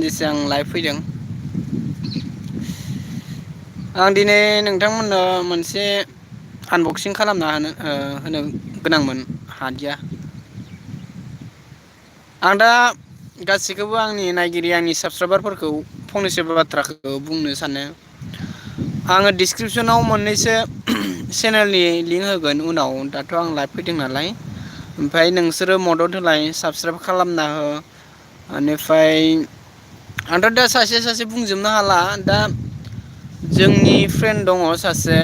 दान्दिसे आं लाइभ फैदों। आं दिनै नोंथांमोननो मोनसे आनबक्सिं खालामना होनो गोनांमोन हादिया। आं दा गासैखौबो आंनि नायगिरि आंनि साबसक्राइबारफोरखौ फंनैसो बाथ्राखौ बुंनो सानो। आङो डिसक्रिपसनाव मोननैसो चेनेलनि लिंक होगोन उनाव दाथ' आं लाइभ फैदों नालाय। ओमफ्राय नोंसोरो मदद होलाय साबसक्राइब खालामना हो बेनिफ्राय आंथ' दा सासे सासे बुंजोबनो हाला दा जोंनि फ्रेन्ड दङ सासे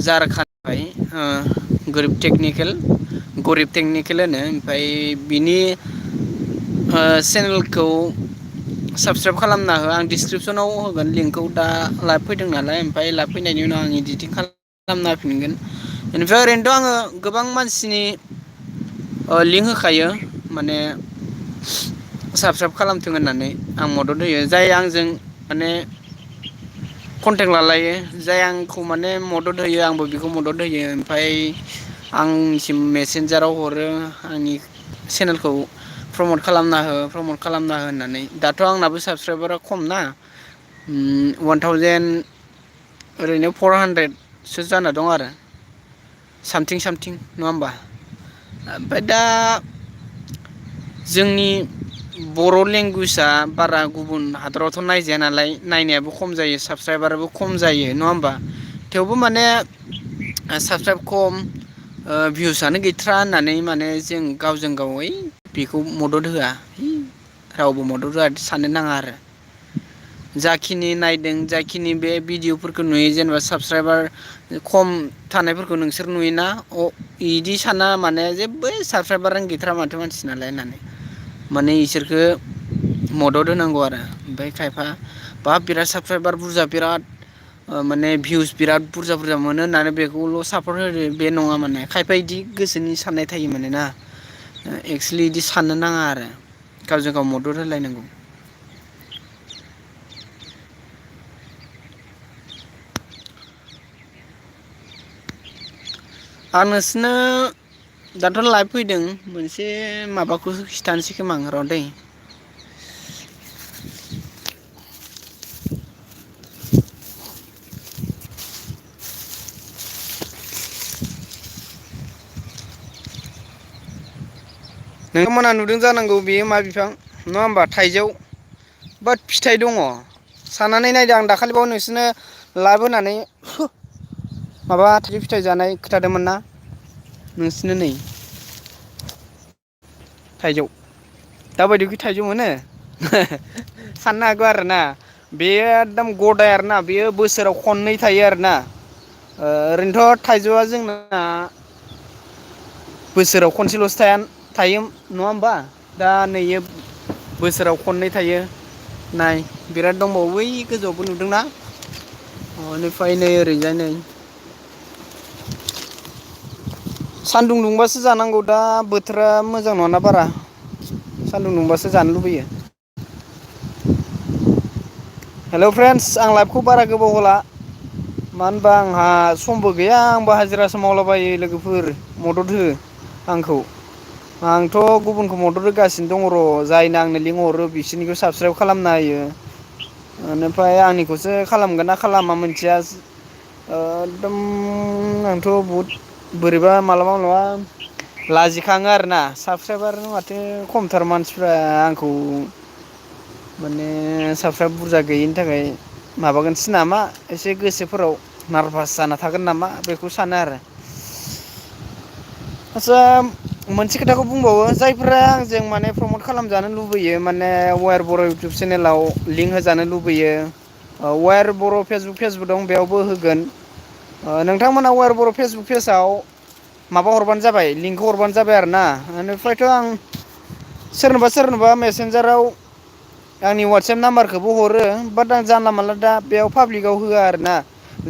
जारखानिफ्राय गोरिब टेकनिकेल होनो ओमफ्राय बिनि चेनेलखौ साबसक्राइब खालामना हो आं डिसक्रिपसनाव होगोन लिंकखौ दा लाइभ फैदों नालाय ओमफ्राय लाइभ फैनायनि उनाव आं इडिटिं खालामना होफिनगोन बेनिफ्राय ओरैनोथ' आङो गोबां मानसिनि लिंक होखायो माने साबसक्राइब खालामथों होननानै आं मदद होयो जाय आंजों माने कन्टेक्ट लालायो जाय आंखौ माने मदद होयो आंबो बेखौ मदद होयो ओमफ्राय आंनिसिम मेसेन्जाराव हरो आंनि चेनेलखौ प्रमट खालामना हो होननानै दाथ' आंनाबो साबसक्राइबारा खम ना 1000 ओरैनो 400सो जाना दं आरो सामथिं नङा होमबा ओमफ्राय दा जोंनि बर' लेंगुवेजआ बारा गुबुन हादरावथ' नायजाया नालाय नायनायाबो खम जायो साबसक्राइबाराबो खम जायो नङा होमबा थेवबो माने साबसक्राइब खम भिउसआनो गैथ्रा होननानै माने जों गावजों गाव ओइ बेखौ मदद होआ रावबो मदद होआ साननो नाङा आरो जाखिनि नायदों जाखिनि बे भिडिअ'फोरखौ नुयो जेनेबा साबसक्राइबार खम थानायफोरखौ नोंसोर नुयोना बिदि साना माने जेबो साबसक्राइबारानो गैथारा माथो मानसि नालाय होननानै माने इसोरखौ मदद होनांगौ आरो ओमफ्राय खायफा बाब बिराद साबसक्राइबार बुरजा बिराद माने भिउस बिराद बुरजा बुरजा मोनो होननानै बेखौल' सापर्ट होदो बे नङा माने खायफा इदि गोसोनि साननाय थायो माने ना एक्सुलि बिदि साननो नाङा आरो गावजों गाव मदद होलायनांगौ आं नोंसोरनो दाथ' लाइभ फैदों मोनसे माबाखौसो खिथानोसै खोमा आं र' दै नोंथांमोनहा नुदों जानांगौ बेयो मा बिफां नङा होमबा थाइजौ बाद फिथाइ दङ साननानै नायदों आं दाखालिबाव नोंसोरनो लाबोनानै माबा थाइजौ फिथाइ जानाय खोथादोंमोन ना नोंसोरनो नै थाइजौ दाबायदिखि थाइजौ मोनो साननो हागौ आरोना बेयो एकदम गदाय आरोना बेयो बोसोराव खननै थायो आरोना ओरैनोथ' थाइजौआ जोंना बोसोराव खनसेल'सो थायो नङा होमबा दा नैयो बोसोराव खननै थायो नाय बिराद दंबावो बै गोजौआवबो नुदोंना बेनिफ्राय नै ओरैजाय नै सान्दुं दुंबासो जानांगौ दा बोथोरा मोजां नङाना बारा सान्दुं दुंबासो जानो लुबैयो हेल' फ्रेन्डस आं लाइफखौ बारा गोबाव होला मानो होनबा आंहा समबो गैया आंबो हाजिरासो मावलाबायो लोगोफोर मदद हो आंखौ आंथ' गुबुनखौ मदद होगासिनो दङ र' जायनो आंनो लिंहरो बिसोरनिखौ साबसक्राइब खालामना होयो बेनिफ्राय आंनिखौसो खालामगोन ना खालामा मोनथिया एकदम आंथ' बहुद बोरैबा मालाबा मालाबा लाजिखाङो आरोना साबसक्राइबार माथो खमथार मानसिफ्रा आंखौ माने साबसक्राइब बुरजा गैयिनि थाखाय माबागोनसो नामा एसे गोसोफोराव नारभास जाना थागोन नामा बेखौ सानो आरो आदसा मोनसे खोथाखौ बुंबावो जायफोरा आंजों माने प्रमट खालामजानो लुबैयो माने वायार बर' इउटुब चेनेलाव लिंक होजानो लुबैयो वायार बर' फेसबुक दं बेयावबो होगोन नोंथांमोना वेर बर' फेसबुक पेजाव माबा हरबानो जाबाय लिंकखौ हरबानो जाबाय आरो ना बेनिफ्रायथ' आं सोरनोबा मेसेन्जाराव आंनि वाट्सएप नाम्बारखौबो हरो बाट आं जानला मोनला दा बेयाव पाब्लिकआव होआ आरोना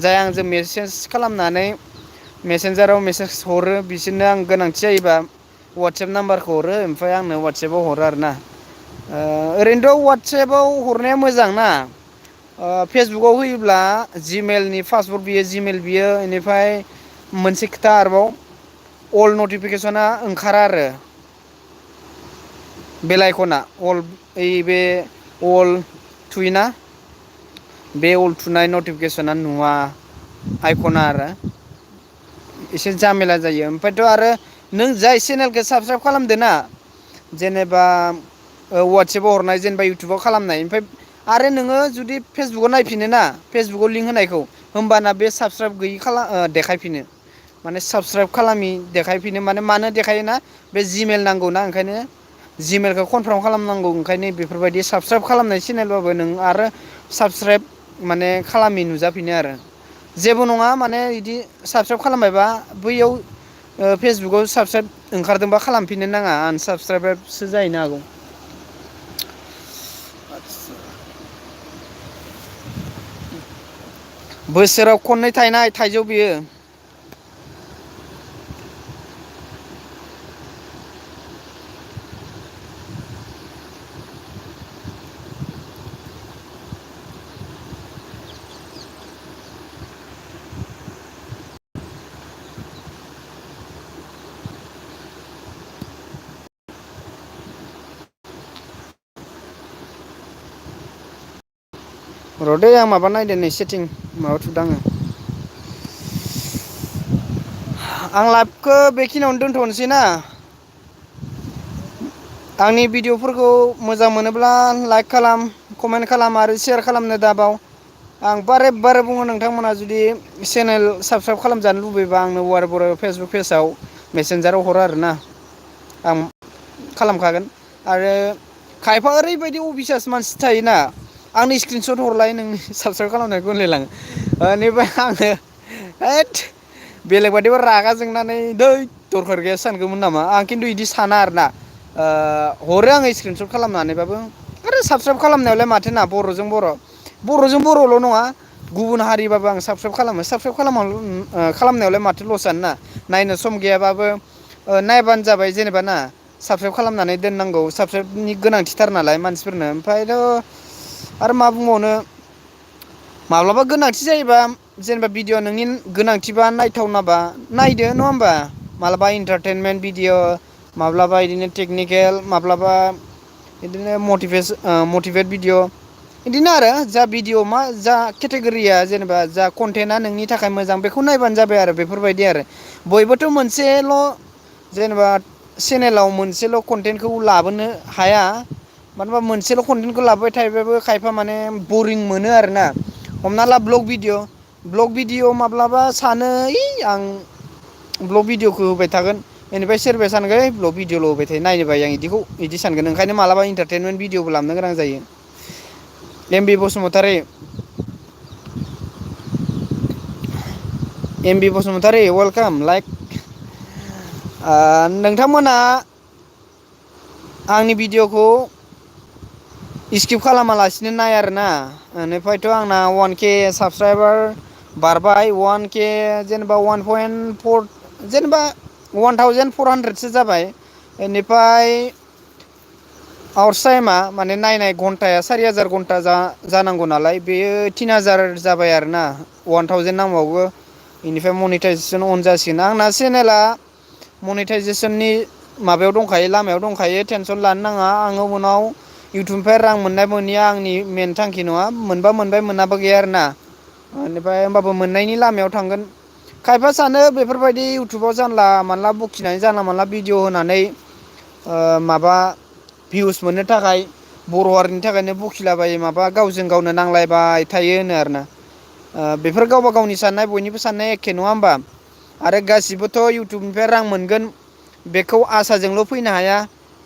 जाय आंजों मेसेज खालामनानै मेसेन्जाराव मेसेज हरो बिसोरनो आं गोनांथि जायोबा वाट्सएप नाम्बारखौ हरो ओमफ्राय आंनो वाट्सएपाव हरो आरो ना ओरैनोथ' वाट्सएपाव हरनाया मोजां ना फेसबुकाव होयोब्ला जिमेलनि पासवर्ड बियो जिमेल बियो बेनिफ्राय मोनसे खोथा आरोबाव अल नटिफिकेसना ओंखारा आरो बेलाइकना अल ओइ बे अल थुयोना बे अल थुनाय नटिफिकेसना नुवा आइकना आरो एसे जामेला जायो ओमफ्रायथ' आरो नों जाय चेनेलखौ साबसक्राइब खालामदो ना जेनेबा वाटसेपाव हरनाय जेनेबा इउटुबाव खालामनाय ओमफ्राय आरो नोङो जुदि फेसबुकाव नायफिनो ना फेसबुकाव लिंक होनायखौ होमबाना बे साबसक्राइब गैयि देखायफिनो माने साबसक्राइब खालामि देखायफिनो माने मानो देखायोना बे जिमेल नांगौना ओंखायनो जिमेलखौ कनफार्म खालामनांगौ ओंखायनो बेफोरबायदि साबसक्राइब खालामनाय चेनेलबाबो नों आरो साबसक्राइब माने खालामि नुजाफिनो आरो जेबो नङा माने बिदि साबसक्राइब खालामबायबा बैयाव फेसबुकाव साबसक्राइब ओंखारदोंबा खालामफिननो नाङा आनसाबसक्राइबारसो जाहैनो हागौ बोसोराव खननै थायनाय थाइजौ बियो र'दै आं माबा नायदो नै सेटिं माबा थुदों आङो आं लाइभखौ बेखिनियावनो दोनथ'नोसै ना आंनि भिडिअ'फोरखौ मोजां मोनोब्ला लाइक खालाम कमेन्ट खालाम आरो सेयार खालामनो दाबाव आं बारे बारे बुङो नोंथांमोना जुदि चेनेल साबसक्राइब खालामजानो लुबैबा आंनो वार बर' फेसबुक पेजाव मेसेन्जाराव हरो आरोना आं खालामखागोन आरो खायफा ओरैबायदि अबिसास मानसि थायोना आंनि स्क्रिनसट हरलाय नोंनि साबसक्राइब खालामनायखौ होनलायलाङो बेनिफ्राय आङो हैद बेलेग बायदिबा रागा जोंनानै दै दरखार गैया सानगौमोन नामा आं खिन्थु बिदि साना आरोना हरो आङो स्क्रिनसट खालामनानैबाबो आरो साबसक्राइब खालामनायावलाय माथो ना बर'जों बर' बर'जों बर'ल' नङा गुबुन हारिबाबो आं साबसक्राइब खालामो साबसक्राइब खालामनायावलाय माथो लस जानोना नायनो सम गैयाबाबो नायबानो जाबाय जेनेबा ना साबसक्राइब खालामनानै दोननांगौ साबसक्राइबनि गोनांथिथार नालाय मानसिफोरनो ओमफ्रायथ' आरो मा बुंबावनो माब्लाबा गोनांथि जायोबा जेनेबा भिडिअ नोंनि गोनांथिबा नायथावनाबा नायदो नङा होमबा मालाबा इन्टारटेनमेन्ट भिडिअ माब्लाबा बिदिनो टेकनिकेल माब्लाबा बिदिनो मटिभेट भिडिअ बिदिनो आरो जा भिडिअ मा जा केटेगरिया जेनेबा जा कन्टेन्टआ नोंनि थाखाय मोजां बेखौ नायबानो जाबाय आरो बेफोरबायदि आरो बयबोथ' मोनसेल' जेनेबा चेनेलाव मोनसेल' कन्टेन्टखौ लाबोनो हाया मानो होनबा मोनसेल' कन्टेन्टखौ लाबोबाय थायोबाबो खायफा माने बरिं मोनो आरोना हमना ला ब्लग भिडिअ माब्लाबा सानो आं ब्लग भिडिअखौ होबाय थागोन बेनिफ्राय सोरबाया सानगोन ब्लग भिडिअल' होबाय थायो नायनो बायो आं बिदि सानगोन ओंखायनो मालाबा इन्टारटेनमेन्ट भिडिअबो लाबोनो गोनां जायो M B Basumatary M B Basumatary welcome like नोंथांमोना आंनि भिडिअ'खौ स्किप खालामालासिनो नाय आरोना बेनिफ्रायथ' आंना 1K साबसक्राइबार बारबाय 1K जेनेबा 1.4 जेनेबा 1400सो जाबाय बेनिफ्राय आवार्स टाइमा माने नायनाय घन्टाया 4000 घन्टा जानांगौ नालाय बेयो 3000 जाबाय आरोना 1000 नांबावगौ बेनिफ्राय मनिटाइजेसन अन जासिगोन आंना चेनेला मनिटाइजेसननि माबायाव दंखायो लामायाव दंखायो टेनसन लानो नाङा आङो उनाव इउटुबनिफ्राय रां मोननाय मोनैया आंनि मेन थांखि नङा मोनबा मोनबाय मोनाबा गैया आरोना बेनिफ्राय होमबाबो मोननायनि लामायाव थांगोन खायफा सानो बेफोरबायदि इउटुबाव जानला मानला बखिनानै जानला मानला भिडिअ' होनानै माबा भिउस मोननो थाखाय बर' हारिनि थाखायनो बखिलाबायो माबा गावजों गावनो नांलायबाय थायो होनो आरोना बेफोर गावबा गावनि साननाय बयनिबो साननाया एखे नङा होमबा आरो गासिबोथ' इउटुबनिफ्राय रां मोनगोन बेखौ आसाजोंल' फैनो हाया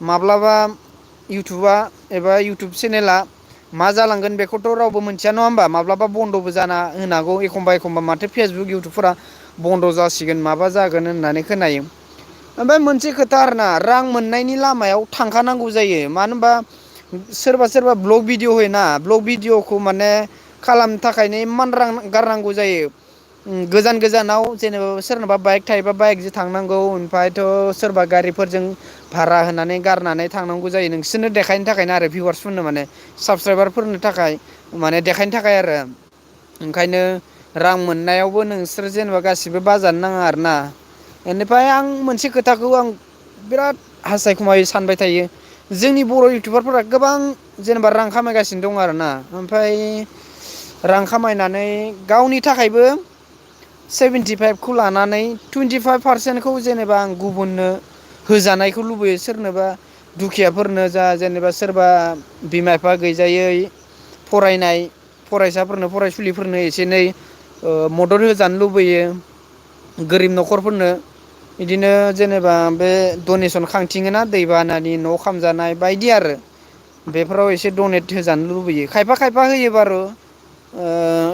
माब्लाबा इउटुबा एबा इउटुब चेनेला मा जालांगोन बेखौथ' रावबो मोनथिया नङा होमबा माब्लाबा बन्द'बो जाना होनो हागौ एखमबा माथो फेसबुक इउटुबफोरा बन्द' जासिगोन माबा जागोन होननानै खोनायो ओमफ्राय मोनसे खोथा आरोना रां मोननायनि लामायाव थांखानांगौ जायो मानो होनबा सोरबा ब्लग भिडिअ होयोना ब्लग भिडिअखौ माने खालामनो थाखायनो इमान रां गारनांगौ जायो गोजान गोजानाव जेनेबा सोरनाबा बाइक थायोबा बाइकजों थांनांगौ ओमफ्रायथ' सोरबा गारिफोरजों भारा होनानै गारनानै थांनांगौ जायो नोंसोरनो देखायनो थाखायनो आरो भिउवार्सफोरनो माने साबसक्राइबारफोरनो थाखाय माने देखायनो थाखाय आरो ओंखायनो रां मोननायावबो नोंसोर जेनेबा गासिबो बाजानो नाङा आरोना बेनिफ्राय आं मोनसे खोथाखौ आं बिराद हास्थायखुमायो सानबाय थायो जोंनि बर' इउटुबारफोरा गोबां जेनेबा रां खामायगासिनो दं आरोना ओमफ्राय रां खामायनानै गावनि थाखायबो 75खौ लानानै 25%खौ जेनेबा आं गुबुननो होजानायखौ लुबैयो सोरनोबा दुखियाफोरनो जा जेनेबा सोरबा बिमा बिफा गैजायै फरायनाय फरायसाफोरनो फरायसुलिफोरनो एसे एनै मदद होजानो लुबैयो गोरिब न'खरफोरनो बिदिनो जेनेबा बे डनेसन खांथिङोना दैबानानि न' खामजानाय बायदि आरो बेफोराव एसे डनेट होजानो लुबैयो खायफा खायफा होयो बारु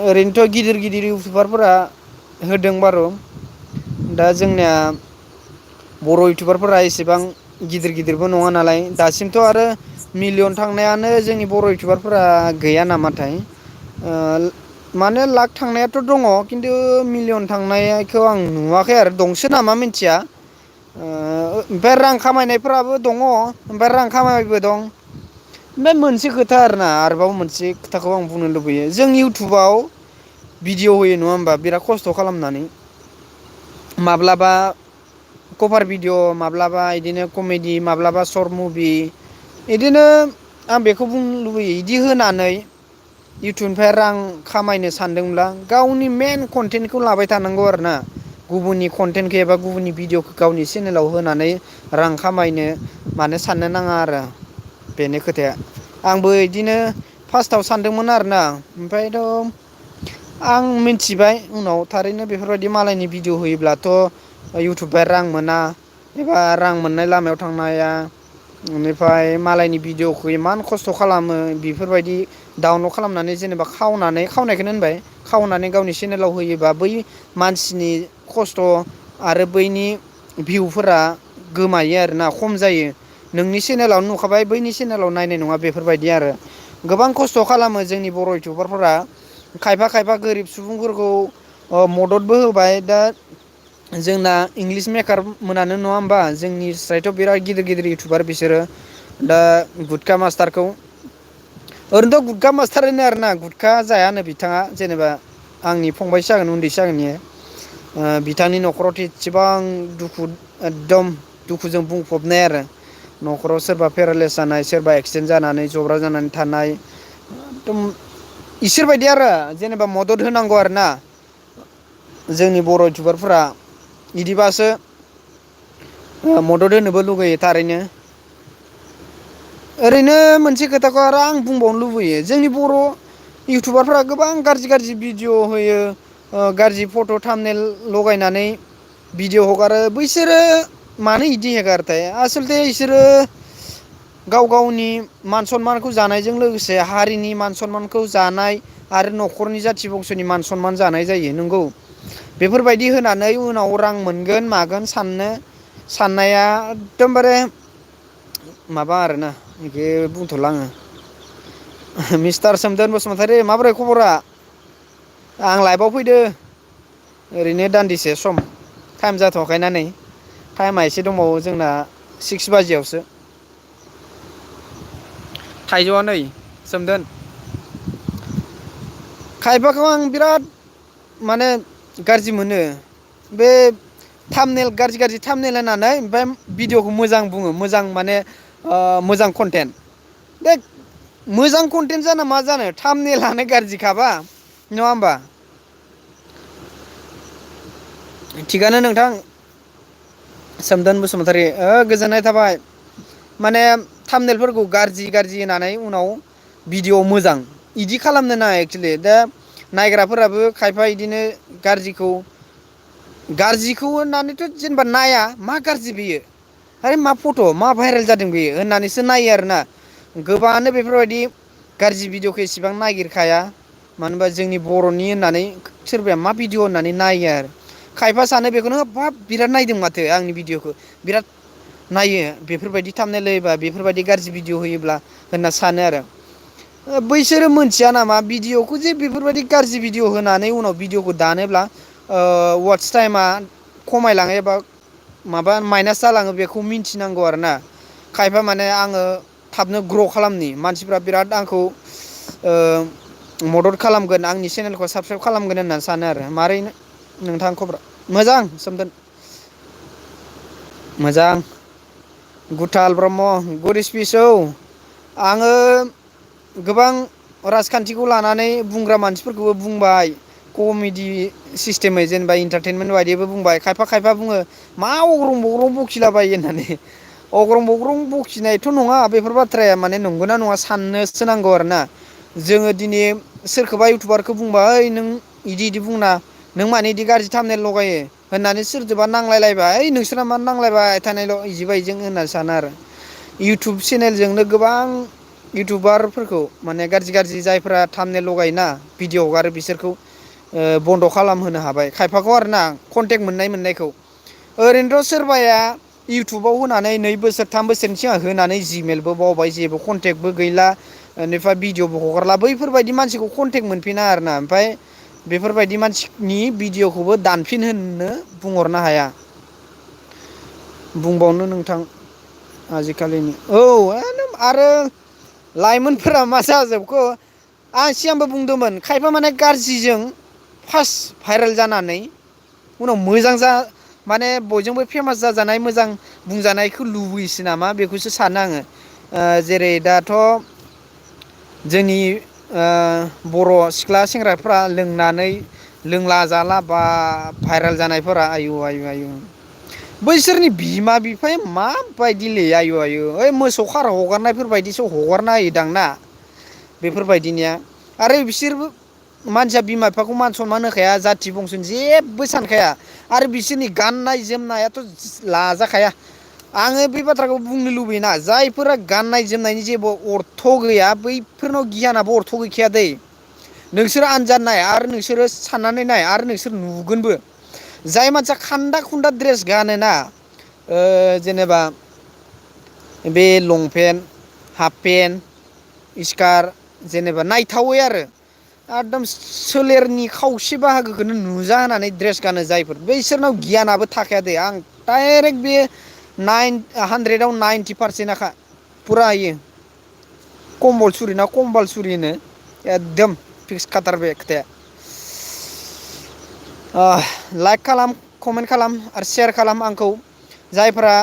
ओरैनोथ' गिदिर गिदिर इउटुबारफोरा होदों बारु दा जोंनिया बर' इउटुबारफोरा एसेबां गिदिर गिदिरबो नङा नालाय दासिमथ' आरो मिलियन थांनायानो जोंनि बर' इउटुबारफोरा गैया नामाथाय माने लाक थांनायाथ' दङ खिन्थु मिलियन थांनायखौ आं नुवाखै आरो दंसो नामा मिथिया ओमफ्राय रां खामायनायफोराबो दङ ओमफ्राय रां खामायबो दं ओमफ्राय मोनसे खोथा आरोना आरोबाव मोनसे खोथाखौ आं बुंनो लुबैयो जों इउटुबाव भिडिअ' होयो नङा होमबा बिराद खस्थ' खालामनानै माब्लाबा कभार भिडिअ' माब्लाबा बिदिनो कमेडि माब्लाबा सर्ट मुभि बिदिनो आं बेखौ बुंनो लुबैयो बिदि होनानै इउटुबनिफ्राय रां खामायनो सानदोंब्ला गावनि मेन कन्टेन्टखौ लाबाय थानांगौ आरो ना गुबुननि कन्टेन्टखौ एबा गुबुननि भिडिअखौ गावनि चेनेलाव होनानै रां खामायनो मानो साननो नाङा आरो बेनो खोथाया आंबो बिदिनो फार्स्टआव सानदोंमोन आरोना ओमफ्रायथ' आं मिथिबाय उनाव थारैनो बेफोरबायदि मालायनि भिडिअ होयोब्लाथ' इउटुबा रां मोना एबा रां मोननाय लामायाव थांनो हाया बेनिफ्राय मालायनि भिडिअ'खौ इमान खस्थ' खालामो बेफोरबायदि डाउनलड खालामनानै जेनेबा खावनायखौनो होनबाय खावनानै गावनि चेनेलाव होयोबा बै मानसिनि खस्थ' आरो बैनि भिउफोरा गोमायो आरोना खम जायो नोंनि चेनेलावनो नुखाबाय बैनि चेनेलाव नायनाय नङा बेफोरबायदि आरो गोबां खस्थ' खालामो जोंनि बर' इउटुबारफोरा खायफा खायफा गोरिब सुबुंफोरखौ मददबो होबाय दा जोंना इंलिस मेकार मोनानो नङा होमबा जोंनि स्रायथ' बिराद गिदिर गिदिर इउटुबार बिसोरो दा गुटखा मास्टारखौ ओरैनोथ' गुदखा मास्टार होनो आरोना गुटखा जायानो बिथाङा जेनेबा आंनि फंबायसो जागोन उन्दैसो जागोन इयो बिथांनि न'खरावथ' एसेबां दुखु एकदम दुखुजों बुंफबनाय आरो न'खराव सोरबा पेरालाइस जानाय सोरबा एक्सिडेन्ट जानानै जब्रा जानानै थानाय एकदम इसोरबायदि आरो जेनेबा मदद होनांगौ आरोना जोंनि बर' इउटुबारफोरा बिदिबासो मदद होनोबो लुगैयो थारैनो ओरैनो मोनसे खोथाखौ आरो आं बुंबावनो लुबैयो जोंनि बर' इउटुबारफोरा गोबां गाज्रि गाज्रि भिडिअ' होयो गाज्रि फट' थामनेल लगायनानै भिडिअ' हगारो बैसोरो मानो बिदि हेगारोथाय आसलथे बिसोरो गाव गावनि मान सनमानखौ जानायजों लोगोसे हारिनि मान सनमानखौ जानाय आरो न'खरनि जाथि बंसोनि मान सनमान जानाय जायो नंगौ बेफोरबायदि होनानै उनाव रां मोनगोन मागोन साननाया एकदमबारे माबा आरोना बेखौ बुंथ'ला आङो मिस्टार सोमदोन बसुमतारी माबोरै खबरा आं लाइभआव फैदो ओरैनो दान्दिसे सम टाइम जाथ'वाखैना नै टाइमा एसे दंबावो जोंना 6 बाजियावसो थाइजौआ नै सोमदोन खायफाखौ आं बिराद माने गाज्रि मोनो बे थामनेल गाज्रि गाज्रि थामनेल होनानै ओमफ्राय भिडिअ'खौ मोजां बुङो मोजां माने मोजां कन्टेन्ट बे मोजां कन्टेन्ट जाना मा जानो थामनेलानो गाज्रिखाबा नङा होमबा थिगानो नोंथां सोमदोन बसुमतारी गोजोननाय थाबाय माने थामनेलफोरखौ गाज्रि गाज्रि होनानै उनाव भिडिअ' मोजां इदि खालामनो नाङा एक्सुलि दा नायग्राफोराबो खायफा इदिनो गाज्रिखौ होननानैथ' जेनेबा नाया मा गाज्रि बेयो आरो मा फट' मा भाइरेल जादों बेयो होननानैसो नायो आरोना गोबाङानो बेफोरबायदि गाज्रि भिडिअ'खौ इसेबां नागिरखाया मानो होनबा जोंनि बर'नि होननानै सोरबाया मा भिडिअ' होननानै नायो आरो खायफा सानो बेखौनो बाब बिराद नायदों माथो आंनि भिडिअ'खौ बिराद नायो बेफोरबायदि थामनेल होयोबा बेफोरबायदि गाज्रि भिडिअ' होयोब्ला होनना सानो आरो बैसोरो मोनथिया नामा भिडिअ'खौ जे बेफोरबायदि गाज्रि भिडिअ' होनानै उनाव भिडिअ'खौ दानोब्ला वाट्च टाइमा खमायलाङो एबा माबा माइनास जालाङो बेखौ मिथिनांगौ आरोना खायफा माने आङो थाबनो ग्र' खालामनि मानसिफ्रा बिराद आंखौ मदद खालामगोन आंनि चेनेलखौ साबसक्राइब खालामगोन होननानै सानो आरो मारैनो नोंथां खबरा मोजां सोमदोन मोजां गुथाल ब्रह्म गुड स्पिस औ आङो गोबां राजखान्थिखौ लानानै बुंग्रा मानसिफोरखौबो बुंबाय कमेडि सिस्टेमै जेनेबा इन्टारटेनमेन्ट बायदिबो बुंबाय खायफा खायफा बुङो मा अग्रं बग्रं बखिलाबायो होननानै अग्रं बग्रं बखिनायथ' नङा बेफोर बाथ्राया माने नंगौना नङा साननोसो नांगौ आरो ना जोङो दिनै सोरखौबा इउटुबारखौ बुंबा ओइ नों इदि इदि बुंना नों मानो इदि गाज्रि थामनेल लगायो होननानै सोरजोंबा नांलायलायबाय ओइ नोंसोरा मानो नांलायबाय थानायल' इदिबायदि होननानै सानो आरो इउटुब चेनेलजोंनो गोबां इउटुबारफोरखौ माने गाज्रि गाज्रि जायफ्रा थामनेल लगायोना भिडिअ हगारो बिसोरखौ बन्द' खालामहोनो हाबाय खायफाखौ आरोना कन्टेक्ट मोननायखौ ओरैनोथ' सोरबाया इउटुबाव होनानै 2 बोसोर 3 बोसोरनि सिगां होनानै जिमेलबो बावबाय जेबो कनटेक्टबो गैला बेनिफ्राय भिडिअबो हगारला बैफोरबायदि मानसिखौ कनटेक्ट मोनफिना आरोना ओमफ्राय बेफोरबायदि मानसिनि भिडिअ'खौबो दानफिन होननो बुंहरनो हाया बुंबावनो नोंथां आजिखालिनि औ आरो लाइमोनफोरा मा जाजोबखो आं सिगांबो बुंदोंमोन खायफा माने गाज्रिजों फार्स्ट भाइरेल जानानै उनाव मोजां जा माने बयजोंबो फेमास जाजानाय मोजां बुंजानायखौ लुबैसो नामा बेखौसो सानो आङो जेरै दाथ' जोंनि बर' सिख्ला सेंग्राफ्रा लोंनानै लोंला जाला बा भाइरेल जानायफोरा आयु आयु आयु बैसोरनि बिमा बिफाया माबायदिलै आयु आयु ओइ मोसौ खार हगारनायफोर बायदिसो हगारना होयोदां ना बेफोरबायदिनिया आरो बिसोरबो मानसिया बिमा बिफाखौ मान सनमान होखाया जाथि बंस'नि जेबो सानखाया आरो बिसोरनि गाननाय जोमनायाथ' लाजाखाया आङो बे बाथ्राखौ बुंनो लुबैयोना जायफोरा गाननाय जोमनायनि जेबो अर्थ' गैया बैफोरनाव गियानाबो अर्थ' गैखाया दै नोंसोरो आनजाद नाय आरो नोंसोरो साननानै नाय आरो नोंसोर नुगोनबो जाय मानसिया खान्दा खुन्दा ड्रेस गानोना जेनेबा बे लंपेन्ट हाफ पेन्ट स्कार्ट जेनेबा नायथावै आरो एकदम सोलेरनि खावसे बाहागोखौनो नुजा होनानै ड्रेस गानो जायफोर बैसोरनाव गियानाबो थाखाया दे आं डाइरेक्ट बे 100आव 90%खा फुरा हायो कम्पलसरि ना कम्पालसरिनो एकदम फिक्स खाथार बे खोथाया लाइक खालाम कमेन्ट खालाम आरो सेयार खालाम आंखौ जायफोरा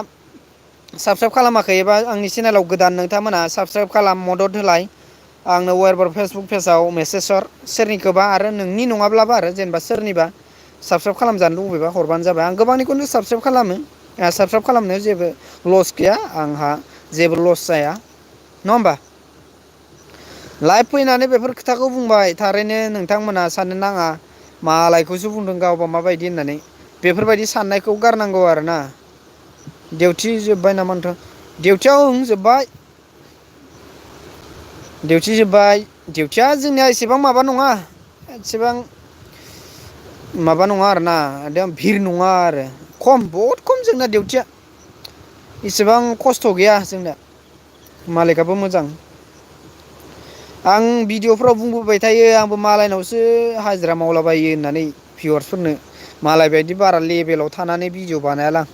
साबसक्राइब खालामाखै एबा आंनि चेनेलाव गोदान नोंथांमोनहा साबसक्राइब खालाम मदद होलाय आंनो वेरबार फेसबुक पेजाव मेसेज हर सोरनिखौबा आरो नोंनि नङाब्लाबो आरो जेनेबा सोरनिबा साबसक्राइब खालामजानो लुबैबा हरबानो जाबाय आं गोबांनिखौनो साबसक्राइब खालामो साबसक्राइब खालामनायाव जेबो लस गैया आंहा जेबो लस जाया नङा होमबा लाइभ फैनानै बेफोर खोथाखौ बुंबाय थारैनो नोंथांमोनहा साननो नाङा मालायखौसो बुंदों गावबा माबायदि होननानै बेफोरबायदि साननायखौ गारनांगौ आरोना डिउटि जोब्बाय नामा नोंथां डिउटियाव ओं जोब्बाय डिउटि जोब्बाय डिउटिया जोंनिया एसेबां माबा नङा एसेबां माबा नङा आरोना एकदम भिर नङा आरो खम बहुद खम जोंना डिउटिया इसेबां खस्थ' गैया जोंना मालिकआबो मोजां आं भिडिअ'फ्राव बुंबोबाय थायो आंबो मालायनावसो हाजिरा मावलाबायो होननानै भिउवार्सफोरनो मालाय बायदि बारा लेभेलाव थानानै भिडिअ बानायालां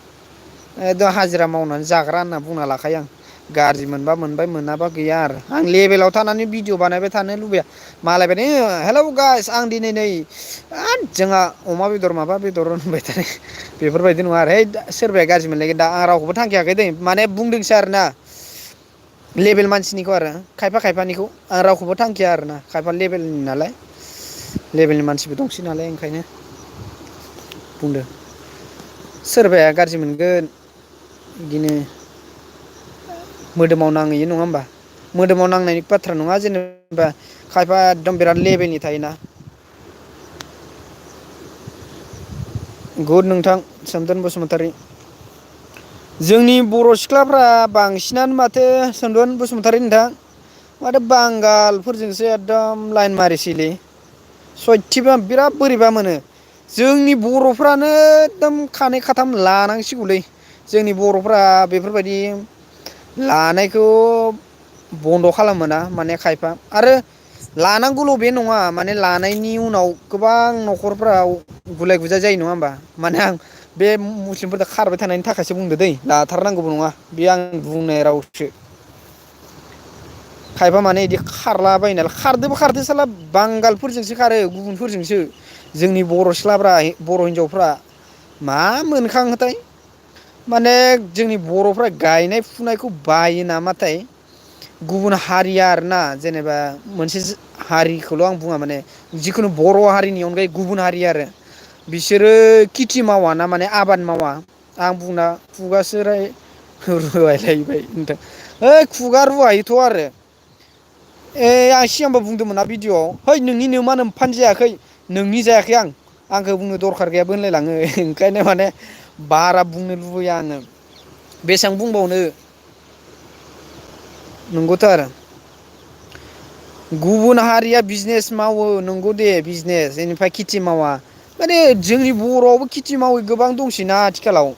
एकदम हाजिरा मावनानै जाग्रा होनना बुंना लाखायो आं गाज्रि मोनबा मोनबाय मोनाबा गैया आरो आं लेभेलाव थानानै भिडिअ बानायबाय थानो लुबैया मालायबायदि हेलौ गाइस आं दिनै नै जोंहा अमा बेदर माबा बेदर होनबाय थानाय बेफोरबायदि नङा आरो है सोरबाया गाज्रि मोनलायगोन दा आं रावखौबो थांखियाखै दै माने बुंदोंसो आरोना लेबेल मानसिनिखौ आरो खायफा खायफानिखौ आं रावखौबो थांखिया आरोना खायफा लेबेलनि नालाय लेबेलनि मानसिबो दंसै नालाय ओंखायनो बुंदों सोरबाया गाज्रि मोनगोन बिदिनो मोदोमाव नांहैयो नङा होमबा मोदोमाव नांनायनि बाथ्रा नङा जेनेबा खायफा एकदम बिराद लेबेलनि थायोना गुड नोंथां सोमदोन बसुमतारी जोंनि बर' सिख्लाफ्रा बांसिनानो माथो सोमदोन बसुमतारी नोंथां माथो बांगालफोरजोंसो एकदम लाइन मारिसैलै सयथिबो बिराद बोरैबा मोनो जोंनि बर'फ्रानो एकदम खानै खाथाम लानांसिगौलै जोंनि बर'फ्रा बेफोरबायदि लानायखौ बन्द' खालामोना माने खायफा आरो लानांगौल' बे नङा माने लानायनि उनाव गोबां न'खरफ्राव गुलाय गुजाय जायो नङा होमबा माने आं बे मुस्लिमफोरजों खारबाय थानायनि थाखायसो बुंदो दै लाथारनांगौबो नङा बे आं बुंनाय रावसो खायफा माने बिदि खारलाबायो नालाय खारदोंबो खारदो साला बांगालफोरजोंसो खारो गुबुनफोरजोंसो जोंनि बर' सिख्लाफ्रा बर' हिनजावफ्रा मा मोनखाङोथाय माने जोंनि बर'फ्रा गायनाय फुनायखौ बायो नामाथाय गुबुन हारिया आरोना जेनेबा मोनसे हारिखौल' आं बुङा माने जिखुनु बर' हारिनि अनगायै गुबुन हारि आरो बिसोरो खेथि मावा ना माने आबाद मावा आं बुंना खुगासो रुवायलायबाय नोंथां ओइ खुगा रुवायोथ' आरो आं सिगांबो बुंदोंमोनना भिडिअ'आव है नोंनि नोमा नोमफानो जायाखै नोंनि जायाखै आंखौ बुंनो दरखार गैयाबो होनलायलाङो ओंखायनो माने बारा बुंनो लुबैया आङो बेसेबां बुंबावनो नंगौथ' आरो गुबुन हारिया बिजनेस मावो नंगौ दे बिजनेस बेनिफ्राय खेथि मावा माने जोंनि बर'आवबो खेथि मावै गोबां दंसैना आथिखालाव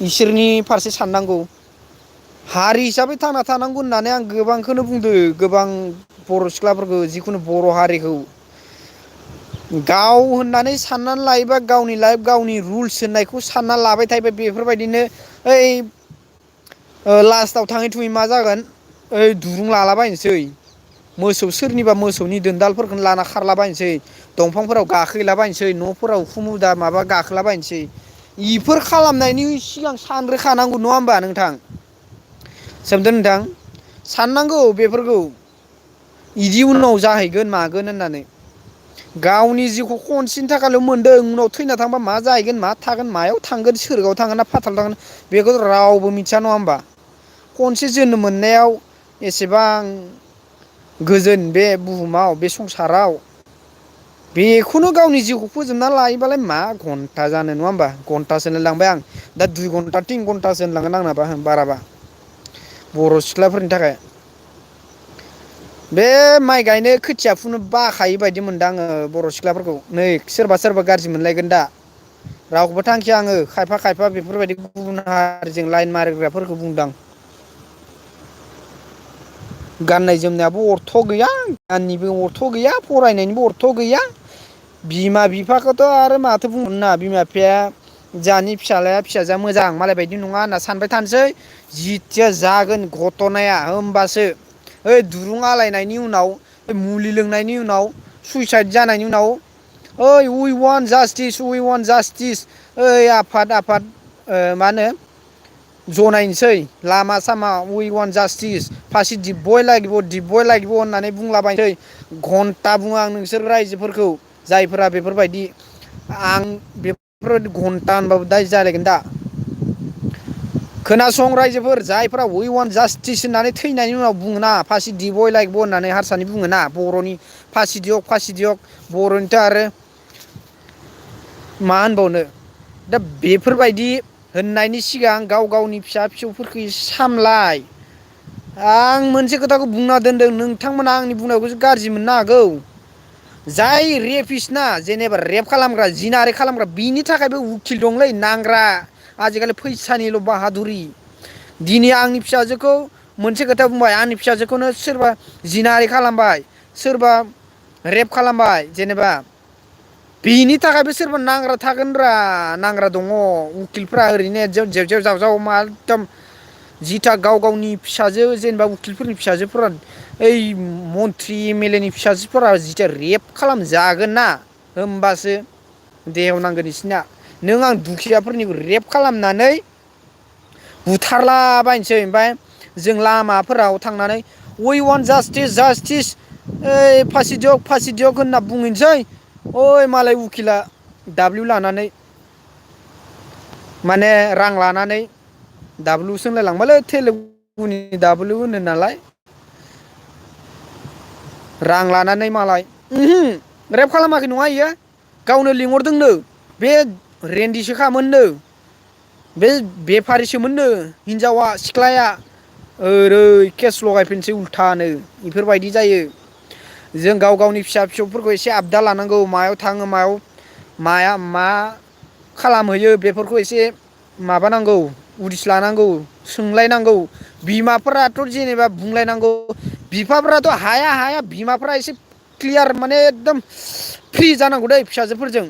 इसोरनि फारसे साननांगौ हारि हिसाबै थांना थानांगौ होननानै आं गोबांखौनो बुंदों गोबां बर' सिख्लाफोरखौ जिखुनु बर' हारिखौ गाव होननानै साननानै लायोबा गावनि लाइफ गावनि रुल्स होननायखौ सानना लाबाय थायोबा बेफोरबायदिनो ओइ लास्टाव थाङै थुङै मा जागोन ओइ दुरुं लालाबायनोसै मोसौ सोरनिबा मोसौनि दोनदालफोरखौनो लाना खारलाबायनोसै दंफांफोराव गाखोहैलाबायनोसै न'फोराव उखुमुदा माबा गाखोलाबायनोसै इफोर खालामनायनि सिगां सानग्रोखानांगौ नङा होमबा नोंथां सोमदोन नोंथां साननांगौ बेफोरखौ इदि उनाव जाहैगोन मागोन होननानै गावनि जिउखौ खनसेनि थाखायल' मोनदों उनाव थैना थांबा मा जाहैगोन मा थागोन मायाव थांगोन सोरगोआव थांगोन ना फाथाल थांगोन बेखौ रावबो मिथिया नङा होमबा खनसे जोनोम मोननायाव एसेबां गोजोन बे बुहुमाव बे संसाराव बेखौनो गावनि जिउखौ फोजोबना लायोबालाय मा घन्टा जानो नङा होमबा घन्टासो होनलाय लांबाय आं दा 2 घन्टा 3 घन्टासो होनलांगोन आंनाबा बाराबा बर' सिख्लाफोरनि थाखाय बे माइ गायनो खोथिया फुनो बाखायो बायदि मोनदों आङो बर' सिख्लाफोरखौ नै सोरबा सोरबा गाज्रि मोनलायगोन दा रावखौबो थांखिया आङो खायफा खायफा बेफोरबायदि गुबुन हारिजों लाइन मारिग्राफोरखौ बुंदां गाननाय जोमनायाबो अर्थ' गैया गाननिबो अर्थ' गैया फरायनायनिबो अर्थ' गैया बिमा बिफाखौथ' आरो माथो बुंनो बिमा बिफाया जोंहानि फिसाज्लाया फिसाजोआ मोजां मालाय बायदि नङा होनना सानबाय थानोसै जिथिया जागोन घट'नाया होमबासो ओइ दुरुं आलायनायनि उनाव मुलि लोंनायनि उनाव सुइसाइद जानायनि उनाव ओइ उइ वान जास्टिस ओइ आफाद मा होनो जनायनोसै लामा सामा उइ वान जास्टिस फासि दिबबय लागिब होननानै बुंलाबायनोसै घन्टा बुङो आं नोंसोर रायजोफोरखौ जायफोरा बेफोरबायदि आं बेफोरबायदि घन्टा होनबाबो दाय जालायगोन दा खोनासं रायजोफोर जायफ्रा उइ वान जास्टिस होननानै थैनायनि उनाव बुङोना फासि दिबय लाइक ब होननानै हारसानि बुङोना बर'नि फासि दियग बर'निथ' आरो मा होनबावनो दा बेफोरबायदि होननायनि सिगां गाव गावनि फिसा फिसौफोरखौ सामलाय आं मोनसे खोथाखौ बुंना दोनदों नोंथांमोना आंनि बुंनायखौसो गाज्रि मोननो हागौ जाय रेपिस ना जेनेबा रेप खालामग्रा जिनाहारि खालामग्रा बिनि थाखायबो उखिल दंलै नांग्रा आजिखालि फैसानिल' बाहादुरि दिनै आंनि फिसाजोखौ मोनसे खोथा बुंबाय आंनि फिसाजोखौनो सोरबा जिनाहारि खालामबाय सोरबा रेप खालामबाय जेनेबा बिनि थाखायबो सोरबा नांग्रा थागोनब्रा नांग्रा दङ उकिलफ्रा ओरैनो जेव जेव जावजाव मा एकदम जिथा गाव गावनि फिसाजो जेनेबा उकिलफोरनि फिसाजोफोरा ओइ मन्त्रि एम एल ए नि फिसाजोफोरा जिथिया रेप खालामजागोन ना होमबासो देहायाव नांगोन बिसोरना नों आं दुखियाफोरनिबो रेप खालामनानै बुथारलाबायनोसै ओमफ्राय जों लामाफोराव थांनानै उइ वान जास्टिस ओइ फासि दक होनना बुंहैनोसै ओइ मालाय उकिला दाब्लिउ लानानै माने रां लानानै दाब्लिउसो होनलायलांबायलै तेलेगुनि दाब्लिउ होनो नालाय रां लानानै मालाय रेप खालामाखै नङा इयो गावनो लिंहरदोंनो बे रेन्डिसोखामोननो बे बेफारिसोमोननो हिनजावा सिख्लाया ओरै केस लगायफिनसै उल्थानो बेफोरबायदि जायो जों गाव गावनि फिसा फिसौफोरखौ एसे आबदा लानांगौ मायाव थाङो मा खालामहैयो बेफोरखौ एसे माबानांगौ उदिस लानांगौ सोंलायनांगौ बिमाफोराथ' जेनेबा बुंलायनांगौ बिफाफ्राथ' हाया बिमाफ्रा एसे क्लियार माने एकदम फ्रि जानांगौ दै फिसाजोफोरजों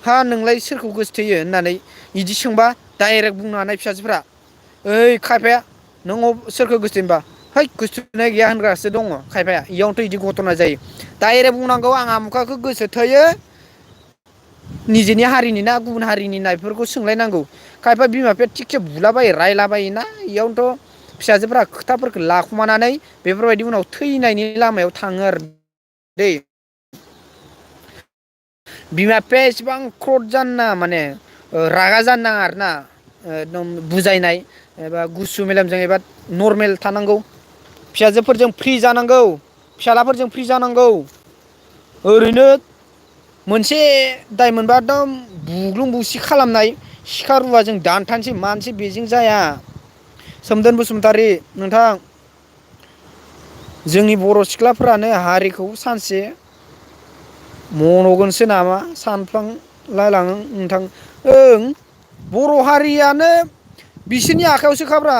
हा नोंलाय सोरखौ गोसोथोयो होननानै बिदि सोंबा डाइरेक्ट बुंनो हानाय फिसाजोफ्रा ओइ खायफाया नों सोरखौ गोसोथोयो होनबा है गोसोथोनाय गैया होनग्रासो दङ खायफाया इयावनोथ' बिदि घटना जायो डाइरेक्ट बुंनांगौ आं आमुखाखौ गोसो थोयो निजेनि हारिनि ना गुबुन हारिनि ना बेफोरखौ सोंलायनांगौ खायफा बिमा बिफाया थिगसे बुलाबायो रायलाबायो ना इयावनोथ' फिसाजोफ्रा खोथाफोरखौ लाखुमानानै बेफोरबायदि उनाव थैनायनि लामायाव थाङो आरो दै बिमा बिफाया एसेबां क्रत जानो नाङा माने रागा जानो नाङा आरो ना एकदम बुजायनाय एबा गुसु मेलेमजों एबा नर्मेल थानांगौ फिसाजोफोरजों फ्रि जानांगौ फिसाज्लाफोरजों फ्रि जानांगौ ओरैनो मोनसे दाय मोनबा एकदम बुग्लुं बुसि खालामनाय सिखा रुवाजों दानथारनोसै मानसि बेजों जाया सोमदोन बसुमतारी नोंथां जोंनि बर' सिख्लाफोरानो हारिखौ सानसे मन'गोनसो नामा सानफ्लांलायलाङो नोंथां ओं बर' हारियानो बिसोरनि आखायावसोखाब्रा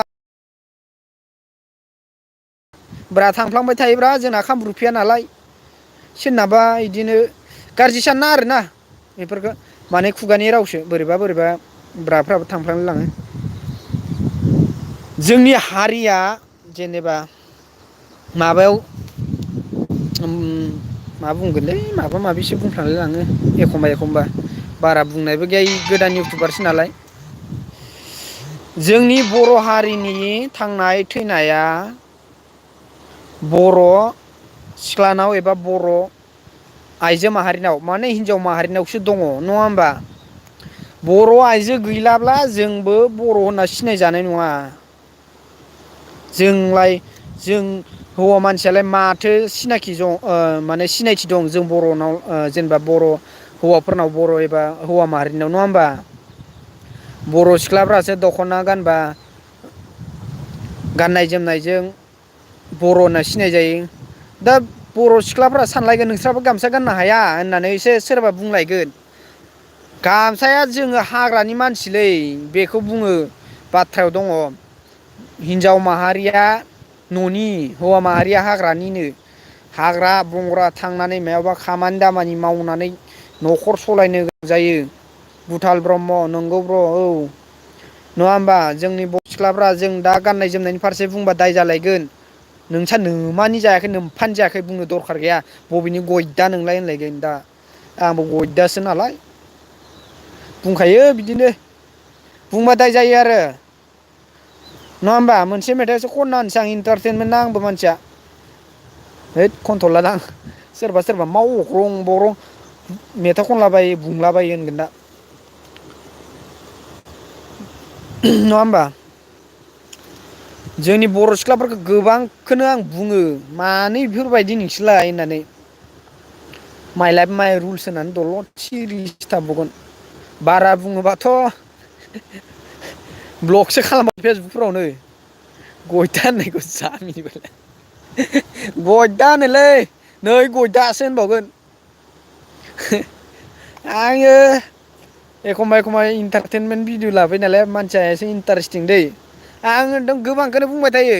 थांफ्लांबाय थायोब्रा जोंना खामरुपैया नालाय सोरनाबा इदिनो गाज्रि साननाङा आरोना बेफोरखौ माने खुगानि रावसो बोरैबा बोरैबा ब्राफ्राबो थांफ्लांलाय लाङो जोंनि हारिया जेनेबा माबायाव मा बुंगोनलै माबा माबिसो बुंफ्लांलाय लाङो एखमबा एखमबा बारा बुंनायबो गैया गोदान इउटुबारसो नालाय जोंनि बर' हारिनि थांनाय थैनाया बर' सिख्लानाव एबा बर' आइजो माहारिनाव माने हिनजाव माहारिनावसो दङ नङा होमबा बर' आइजो गैलाब्ला जोंबो बर' होनना सिनायजानाय नङा जोंलाय जों हौवा मानसियालाय माथो सिनाखि दं माने सिनायथि दं जों बर'नाव जेनेबा बर' हौवाफोरनाव बर' एबा हौवा माहारिनाव नङा होमबा बर' सिख्लाफ्रासो दख'ना गानबा गाननाय जोमनायजों बर' होनना सिनायजायो दा बर' सिख्लाफ्रा सानलायगोन नोंस्राबो गामसा गाननो हाया होननानै एसे सोरबा बुंलायगोन गामसाया जोङो हाग्रानि मानसिलै बेखौ बुङो बाथ्रायाव दङ हिन्जाव माहारिया न'नि हौवा माहारिया हाग्रानिनो हाग्रा बंग्रा थांनानै मायावबा खामानि दामानि मावनानै न'खर सालायनो जायो गुथाल ब्रह्म नंगौ ब्र औ नङा होमबा जोंनि बर' सिख्लाफ्रा जों दा गाननाय जोमनायनि फारसे बुंबा दाय जालायगोन नोंस्रा नोमानि जायाखै नोमफानि जायाखै बुंनो दरखार गैया बबेनि गयदा नोंलाय होनलायगोन दा आंबो गयदासो नालाय बुंखायो बिदिनो बुंबा दाय जायो आरो नङा होमबा मोनसे मेथाइसो खनना होनसै आं इन्टारटेनमेन्ट ना आंबो मानसिया हैद खनथ'ला दां सोरबा सोरबा मा अख्रं बख्रं मेथाइ खनलाबायो बुंलाबायो होनगोन दा नङा होमबा जोंनि बर' सिख्लाफोरखौ गोबांखौनो आं बुङो मानो बेफोरबायदि नोंसोरलाय होननानै माइ लाइफ माइ रुल्स होननानै दलद सिरिसो थाबावगोन बारा बुङोबाथ' ब्लकसो खालामबाय फेसबुकफोरावनो गयदा होननायखौ जा मिनिबाय गयदा होनोलै नै गयदासो होनबावगोन आङो एखमबा एखमबा इन्टारटेनमेन्ट भिडिअ लाबोयो नालाय मानसिया एसे इन्टारेस्टिं दै आं एकदम गोबांखौनो बुंबाय थायो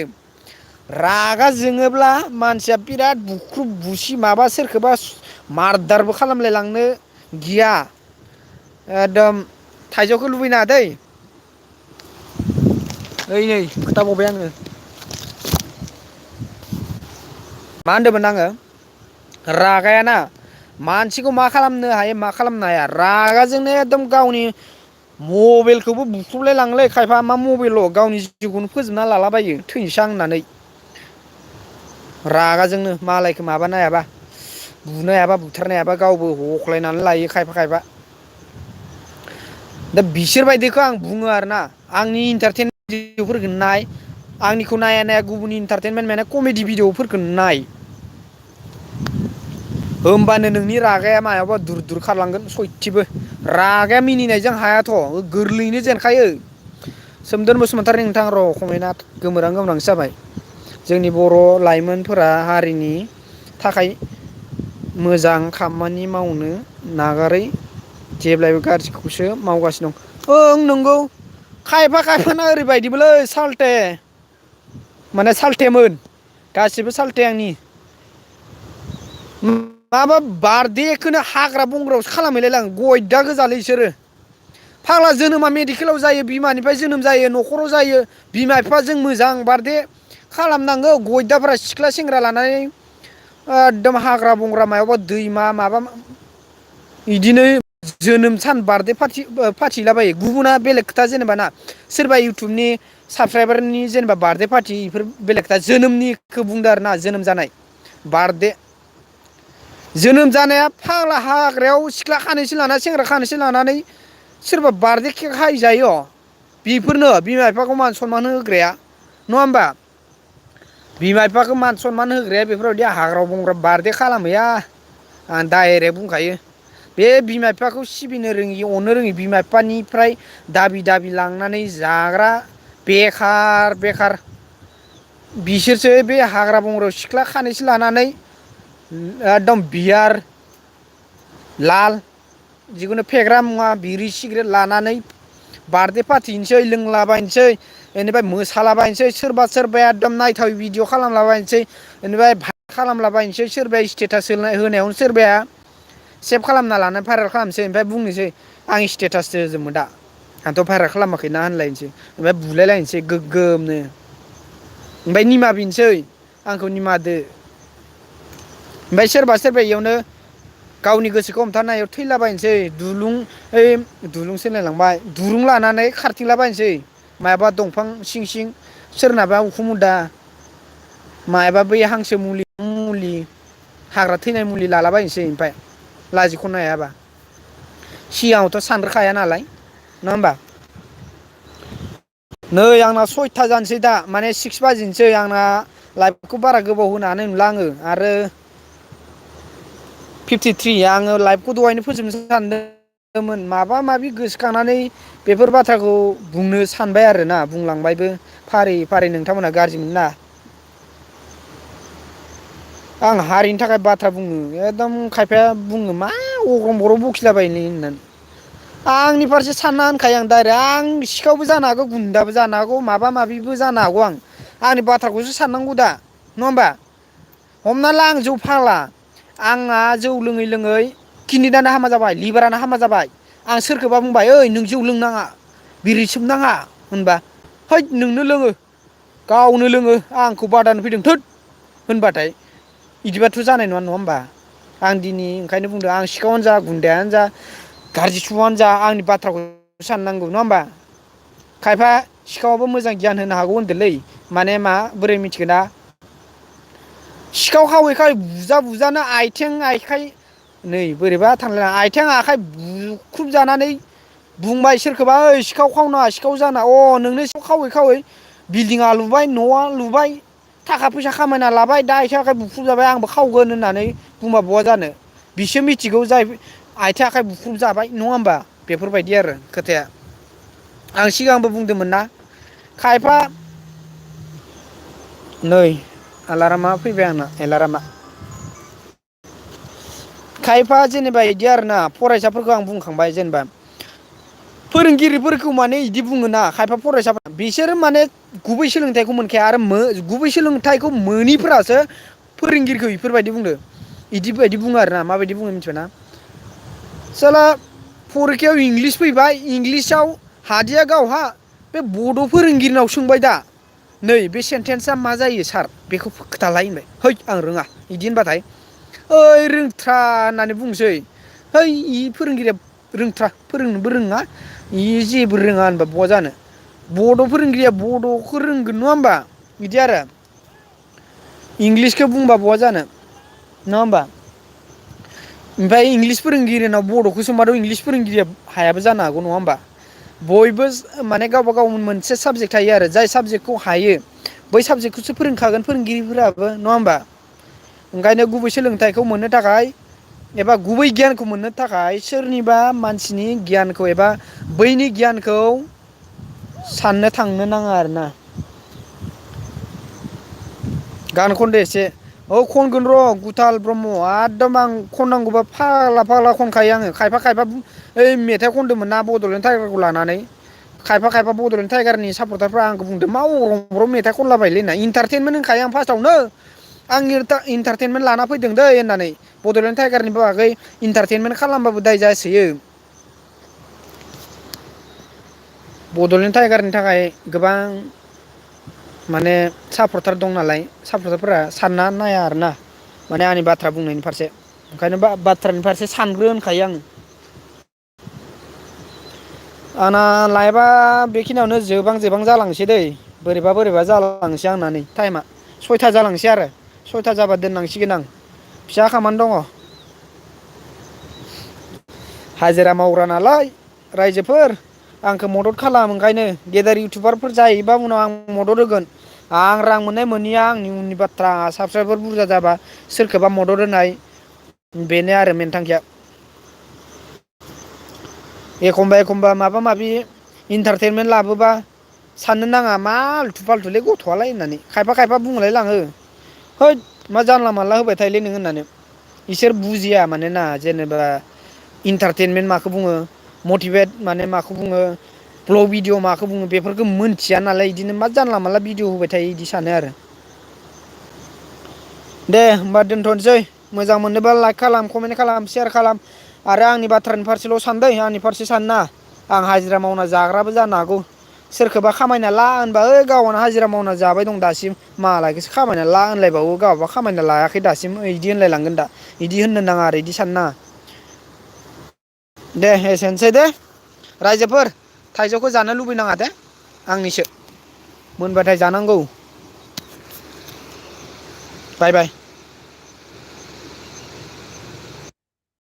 रागा जोङोब्ला मानसिया बिराद बुख्रुब बुसि माबा सोरखौबा मारदारबो खालामलायलांनो गिया एकदम थाइजौखौ लुबैनाङा दै ओइ नै खोथाबावबाय आङो मा होनदोंमोन आङो रागायाना मानसिखौ मा खालामनो हायो मा खालामनो हाया रागाजोंनो एकदम गावनि मबाइलखौबो बुख्रुबलाय लाङोलै खायफा मा मबाइलल' गावनि जिउखौनो फोजोबना लालाबायो थैनोसै आं होननानै रागाजोंनो मालायखौ माबानो हायाबा बुनो हायाबा बुथारनो हायाबा गावबो हख्लायनानै लायो खायफा खायफा दा बिसोरबायदिखौ आं बुङो आरोना आंनि इन्टारटेनमेन्ट भिडिअफोरखौ नाय आंनिखौ नाया नाया गुबुननि इन्टारटेनमेन्ट माने कमेडि भिडिअफोरखौ नाय होमबानो नोंनि रागाया मायावबा दुर दुर खारलांगोन सयथिबो रागाया मिनिनायजों हायाथ' गोरलैयैनो जेनखायो सोमदोन बसुमतारी नोंथां र' कमेन्टआ गोमोरां गोमोरांसो जाबाय जोंनि बर' लाइमोनफोरा हारिनि थाखाय मोजां खामानि मावनो नागारै जेब्लायबो गाज्रिखौसो मावगासिनो दं ओं नंगौ खायफा खायफाना ओरैबायदिबोलै सालथे माने सालथेमोन गासिबो सालथे आंनि माबा बार्थडेखौनो हाग्रा बंग्रायावसो खालामहैलाय लाङो गयदा गोजालै बिसोरो फाग्ला जोनोमा मेडिकेलाव जायो बिमानिफ्राय जोनोम जायो न'खराव जायो बिमा बिफाजों मोजां बार्थडे खालामनांगौ गयदाफ्रा सिख्ला सेंग्रा लानानै एकदम हाग्रा बंग्रा मायावबा दैमा माबा बिदिनो जोनोम सान बार्थडे फाथिलाबायो गुबुना बेलेग खोथा जेनेबा ना सोरबा इउटुबनि साबसक्राइबारनि जेनेबा बार्थडे पार्टि बेफोर बेलेग खोथा जोनोमनिखौ बुंदो आरो ना जोनोम जानाय बार्थडे जोनोम जानाया फाग्ला हाग्रायाव सिख्ला खानैसो लाना सेंग्रा खानैसो लानानै सोरबा बार्थडे केक हायजायो बेफोरनो बिमा बिफाखौ मान सनमान होग्राया नङा होमबा बिमा बिफाखौ मान सनमान होग्राया बेफोरबायदि हाग्रा बंग्रा बारदे खालामहैया आं डाइरेक्ट बुंखायो बे बिमा बिफाखौ सिबिनो रोङि अननो रोङि बिमा बिफानिफ्राय दाबि दाबि लांनानै जाग्रा बेखार बेखार बिसोरसो बे हाग्रा बंग्रायाव सिख्ला खानैसो लानानै एकदम बियार लाल जिखुनु फेग्रा मुवा बिरि सिग्रेट लानानै बार्थडे फाथिनोसै लोंलाबायनोसै बेनिफ्राय मोसालाबायनोसै सोरबा सोरबाया एकदम नायथाव भिडिअ खालामलाबायनोसै बेनिफ्राय खालामलाबायनोसै सोरबाया स्टेटास होनायावनो सोरबाया सेभ खालामना लानानै भाइरेल खालामनोसै ओमफ्राय बुंनोसै आं स्टेटाससो होजोबमोन दा आंथ' भाइरेल खालामाखैना होनलायनोसै ओमफ्राय बुलायलायनोसै गोग्गोमनो ओमफ्राय निमा बिनोसै आंखौ निमाहा होदो ओमफ्राय सोरबा सोरबा इयावनो गावनि गोसोखौ हमथानो हायियाव थैलाबायनोसै दुरुं सोलायलांबाय दुरुं लानानै खारथिंलाबायनोसै मायाबा दंफां सिं सिं सोरनाबा उखुमुदा मायाबा बै हांसो मुलि हाग्रा थैनाय मुलि लालाबायनोसै ओमफ्राय लाजिख'नो हायाबा सिगाङावथ' सानग्रोखाया नालाय नङा होमबा नै आंना 6था जानोसै दा माने 6 बाजिनोसै आंना लाइभखौ बारा गोबाव होनो हानाय नंला आङो आरो 53 आङो लाइभखौ दहायनो फोजोबनो सानदोंमोन माबा माबि गोसोखांनानै बेफोर बाथ्राखौ बुंनो सानबाय आरोना बुंलांबायबो फारि फारि नोंथांमोनहा गाज्रि मोनो ना आं हारिनि थाखाय बाथ्रा बुङो एकदम खायफाया बुङो मा अग्रं बग्रं बखिलाबायनो होननानै आंनि फारसे सानना होनखायो आं डाइरेक्ट आं सिखावबो जानो हागौ गुन्दाबो जानो हागौ माबा माबिबो जानो हागौ आंनि बाथ्राखौसो साननांगौ दा नङा होमबा हमना ला आं जौ फाग्ला आंहा जौ लोङै लोङै किडनियानो हामा जाबाय लिभारानो हामा जाबाय आं सोरखौबा बुंबाय ओइ नों जौ लोंनाङा बिरि सोबनाङा होनबा हैद नोंनो लोङो गावनो लोङो आंखौ बादानो फैदों थोद होनबाथाय बिदिबाथ' जानाय नङा होमबा आं दिनै ओंखायनो बुंदों आं सिखावानो जा गुन्दायानो जा गाज्रि सुबुंआनो जा आंनि बाथ्राखौ साननांगौ नङा होमबा खायफा सिखावाबो मोजां गियान होनो हागौ होनदोंलै माने मा बोरै मिथिगोना सिखाव खावै खावै बुजा बुजानो आथिं आखाइ नै बोरैबा थांलाय आथिं आखाइ बुख्रुबजानानै बुंबाय सोरखौबा ओइ सिखाव खावनाङा सिखाव जाना अ नोंनो सिखाव खावै खावै बिल्डिङा लुबाय न'आ लुबाय थाखा फैसा खामायना लाबाय दा आथिं आखाइ बुख्रुब जाबाय आंबो खावगोन होननानै बुंबा बहा जानो बिसो मिथिगौ जाय आथिं आखाइ बुख्रुब जाबाय नङा होमबा बेफोरबायदि आरो खोथाया आं सिगांबो बुंदोंमोन ना खायफा नै आलारामा फैबाय आंना एलारामा खायफा जेनेबा बिदि आरोना फरायसाफोरखौ आं बुंखांबाय जेनेबा फोरोंगिरिफोरखौ माने बिदि बुङोना खायफा फरायसाफोर बिसोरो माने गुबै सोलोंथाइखौ मोनखाया आरो गुबै सोलोंथाइखौ मोनिफोरासो फोरोंगिरिखौ बेफोरबायदि बुंदो बिदि बायदि बुङो आरोना माबायदि बुङो मिथिबायना साला फरिखायाव इंलिस फैबाय इंलिसाव हादिया गावहा बे बड' फोरोंगिरिनाव सोंबाय दा नै बे सेन्टेन्सा मा जायो सार बेखौ खोथालाय होनबाय है आं रोङा बिदि होनबाथाय ओइ रोंथ्रा होननानै बुंसै है इ फोरोंगिरिया रोंथ्रा फोरोंनोबो रोङा इ जेबो रोङा होनबा बहा जानो बड' फोरोंगिरिया बड'खौ रोंगोन नङा होमबा बिदि आरो इंलिसखौ बुंबा बहा जानो नङा होमबा ओमफ्राय इंलिस फोरोंगिरिनाव बड'खौ सोंबाथ' इंलिस फोरोंगिरिया हायाबो जानो हागौ नङा होमबा बयबो माने गावबा गाव मोनसे साबजेक्ट थायो आरो जाय साबजेक्टखौ हायो बै साबजेक्टखौसो फोरोंखागोन फोरोंगिरिफोराबो नङा होमबा ओंखायनो गुबै सोलोंथाइखौ मोननो थाखाय एबा गुबै गियानखौ मोननो थाखाय सोरनिबा मानसिनि गियानखौ एबा बैनि गियानखौ साननो थांनो नाङा आरोना गान खनदो एसे औ खनगोन र' गुथाल ब्रह्म एकदम आं खननांगौबा फाग्ला फाग्ला खनखायो आङो खायफा खायफा ओइ मेथाइ खनदोंमोन ना बड'लेण्ड टाइगारखौ लानानै खायफा खायफा बड'लेण्ड टाइगारनि सापर्टारफ्रा आंखौ बुंदों मा अरं बरं मेथाइ खनलाबायलै होनना इन्टारटेनमेन्ट होनखायो आं फार्स्टआवनो आं इन्टारटेनमेन्ट लाना फैदों दै होननानै बड'लेण्ड टाइगारनि बागै इन्टारटेनमेन्ट खालामबाबो दाय जासोयो बड'लेण्ड टाइगारनि थाखाय गोबां माने सापर्टार दं नालाय सापर्टारफोरा सानना नाया आरोना माने आंनि बाथ्रा बुंनायनि फारसे ओंखायनो बाथ्रानि फारसे सानग्रो होनखायो आङो आंना लाइफआ बेखिनियावनो जोबां जोबां जालांसै दै बोरैबा बोरैबा जालांसै आंना नै टाइमा 6था जालांसै आरो 6था जाबा दोननांसिगोन आं फिसा खामानि दङ हाजिरा मावग्रा नालाय रायजोफोर आंखौ मदद खालाम ओंखायनो गेदेर इउटुबारफोर जायोबा उनाव आं मदद होगोन आं रां मोननाय मोनैया आंनि उननि बाथ्रा साबसक्राइबार बुरजा जाबा सोरखौबा मदद होनाय बेनो आरो मेन थांखिया एखमबा एखमबा माबा माबि इन्टारटेनमेन्ट लाबोबा साननो नाङा मा आल्थु फाल्थुलै गथ'आलाय होननानै खायफा खायफा बुंलाय लाङो हैद मा जानला मानला होबाय थायोलै नोङो होननानै इसोर बुजिया मानोना जेनेबा इन्टारटेनमेन्ट माखौ बुङो मटिभेट माने माखौ बुङो ब्लग भिडिअ माखौ बुङो बेफोरखौ मोनथिया नालाय बिदिनो मा जानला मानला भिडिअ होबाय थायो बिदि सानो आरो दे होमबा दोनथ'नोसै मोजां मोननोबा लाइक खालाम कमेन्ट खालाम सेयार खालाम आरो आंनि बाथ्रानि फारसेल' सानदै आंनि फारसे सान नाङा आं हाजिरा मावना जाग्राबो जानो हागौ सोरखौबा खामायना ला होनबा ओइ गावहानो हाजिरा मावना जाबाय दं दासिम मालायखौसो खामायना ला होनलायबावो गावबा खामायना लायाखै दासिम बिदि होनलायलांगोन दा बिदि होननो नाङा आरो बिदि साननो नाङा दे एसेनोसै दे रायजोफोर थाइजौखौ जानो लुबैनाङा दे आंनिसो मोनबाथाय जानांगौ बाय बाय